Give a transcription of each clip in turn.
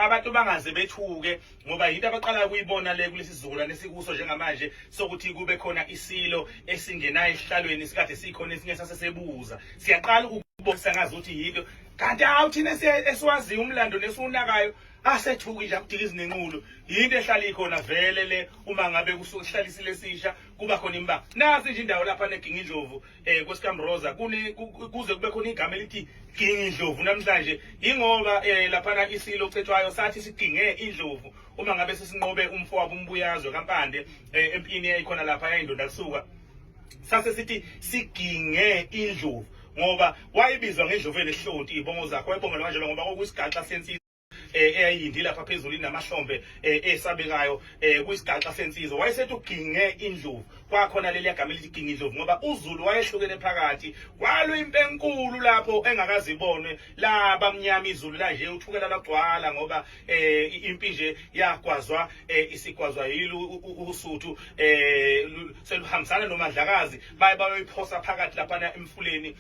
Abantu bangaze bethuke ngoba yinto abaqala kuyibona le kulesi sizukulwane esikuso njengamanje sokuthi kube khona isilo esingenayo esihlalweni sikade sikhona esinye sasesebuza. Siyaqala ukubona sangazi ukuthi yinto kanti hawu thina esiwaziyo umlando nesiwunakayo asethuki nje akudikizi nenqulu. Yinto ehlala ikhona vele le uma ngabe kusuke sihlalisile esisha kuba khona imba. Nasi nje indawo lapha neGingindlovu kwesikamroza kune kuze kube khona igama elithi Gingindlovu namhlanje ingoba laphana isilo Cetshwayo sathi siginge indlovu uma ngabe sesinqobe umfowabo uMbuyazwe kaMpande empini eyayikhona lapha yayindonda kusuka sase sithi siginge indlovu ngoba wayebizwa ngendlovu enehlonti ibongo zakhe wayebongelwa kanjalo ngoba kwakuyisigaxa sensizwa eyayiyindi lapha phezulu inamahlombe esabekayo kuyisigaxa sensizwa. Wayesethi uginge indlovu, kwakhona leli gama elithi ginge indlovu ngoba uZulu wayehlukene phakathi, kwalwa impi enkulu lapho engakazibonwe labamnyama izulu la nje uthukela lagcwala ngoba impi nje yagwazwa isigwazwa yilu uSuthu seluhambisana noMadlakazi baye bayoyiphosa phakathi laphana emfuleni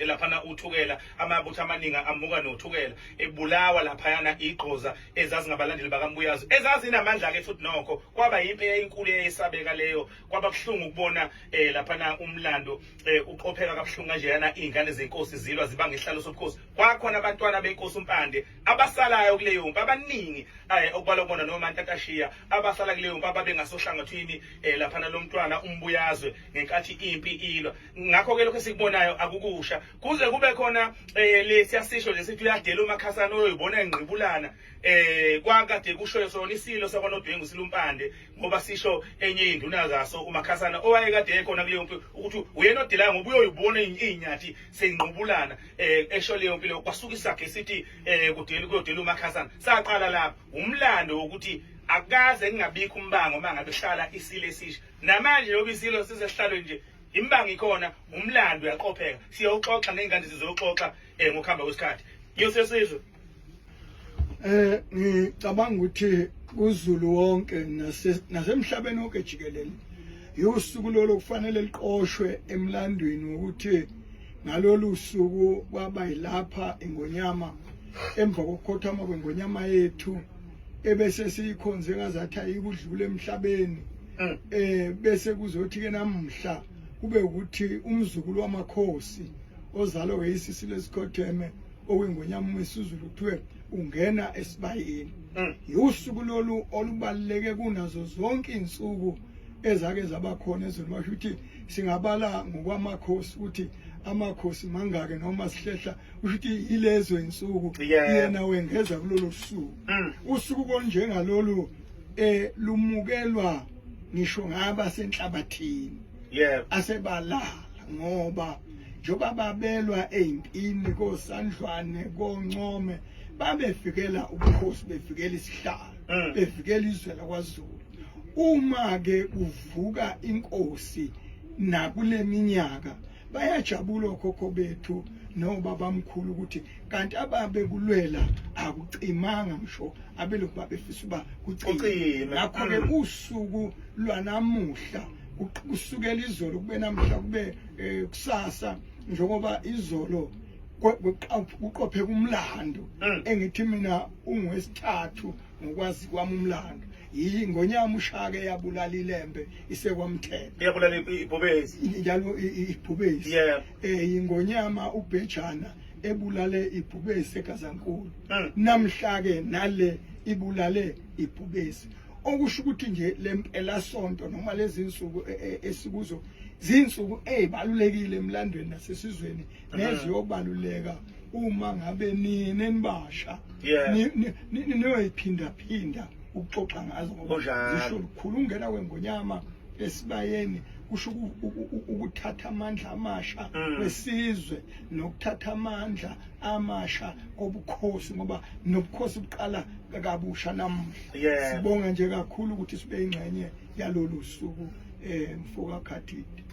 laphana uthukela amabutho amaningi amuka nothukela ebulawa laphayana igqoza ezazingabalandeli bakaMbuyazo ezazinamandla ke futhi nokho kwaba yimpi eyayinkulu eyayisabeka leyo. Kwaba buhlungu ukubona laphana umlando uqopheka kabuhlungu kanjeyana, iy'ngane zenkosi zilwa zibanga isihlalo sobukhosi. Kwakhona abantwana benkosi uMpande abasalayo kuleyo mpi abaningi okubalwa kubona noma Ntatashiya abasala kuleyo mpi ababengasohlangothini laphana lomntwana uMbuyazwe ngenkathi impi ilwa. Ngakho-ke lokho esikubonayo akukusha kuze kube khona lesiyasisho nje sithi uyadela uMakhasana oyoyibona engqibulana kwakade kusho sona isilo sakwaNodwengu siluMpande ngoba sisho enye induna zaso uMakhasana owayekade ekhona kuleyo mpi ukuthi uyena odelayo ngoba uyoyibona iy'nyathi seyingqubulana esho leyo mpi leyo. Kwasuka isakhe sithi kudela kuyodela uMakhasana. Saqala lapho umlando wokuthi akukaze kungabikho umbango uma ngabe kuhlala isilo esisha. Namanje njengoba isilo sisesihlalweni nje imbango ikhona, umlando uyaqopheka, siyowuxoxa ney'ngane sizoxoxa ngokuhamba kwesikhathi. Ngiyosesizwe Ngicabanga ukuthi kuZulu wonke nasemhlabeni wonke jikelele usuku lolo kufanele liqoshwe emlandweni ukuthi ngalolu suku kwaba yilapha ingonyama emva kokukhothama kwengonyama yethu ebese siyikhonze ngazathi ayikudlula emhlabeni. Bese kuzothi ke namuhla kube ukuthi umzukulu wamakhosi ozalwa yisisi lesikhotheme okuyingonyama uMisuzulu kuthiwe ungena esibayeni. Usuku lolu olubaluleke kunazo zonke insuku ezake zaba khona ezweni, washo ukuthi singabala ngokwamakhosi ukuthi amakhosi mangake noma sihlehla, kusho ukuthi yilezo insuku yena wengeza kulolu suku. Usuku konjengalolu lumukelwa ngisho ngaba senhlabathini asebalala ngoba njengoba babelwa ezimpini koSandlwane koNcome babefikela ubukhosi befikela isihlalo befikela izwe lakwaZulu. Uma ke kuvuka inkosi nakule minyaka bayajabula okhokho bethu nobabamkhulu ukuthi kanti ababekulwela akucimanga ngisho abelokhu babefisa uba kucime. Ngakho-ke usuku lwanamuhla kusukela izolo kube namhla kube kusasa, njengoba izolo kuqopheka umlando engithi mina ungowesithathu ngokwazi kwami umlando yingonyama uShaka eyabulala ilembe isekwamthemba, iyabulala ibhubesi njalo ibhubesi ingonyama uBhejana ebulale ibhubesi eGazankulu. Namhla ke nale ibulale ibhubesi, okusho ukuthi nje lempela sonto noma lezi insuku esikuzo zinsuku ezibalulekile emlandweni nasesizweni neziyobaluleka uma ngabe nina enibasha niyoyiphinda phinda ukuxoxa ngazo ngoba zisho lukhulu. Ungena kwengonyama esibayeni kusho ukuthatha amandla amasha kwesizwe nokuthatha amandla amasha kobukhosi, ngoba nobukhosi buqala kabusha namuhla. Sibonga nje kakhulu ukuthi sibe ingxenye yalolu suku mfoka Khathide.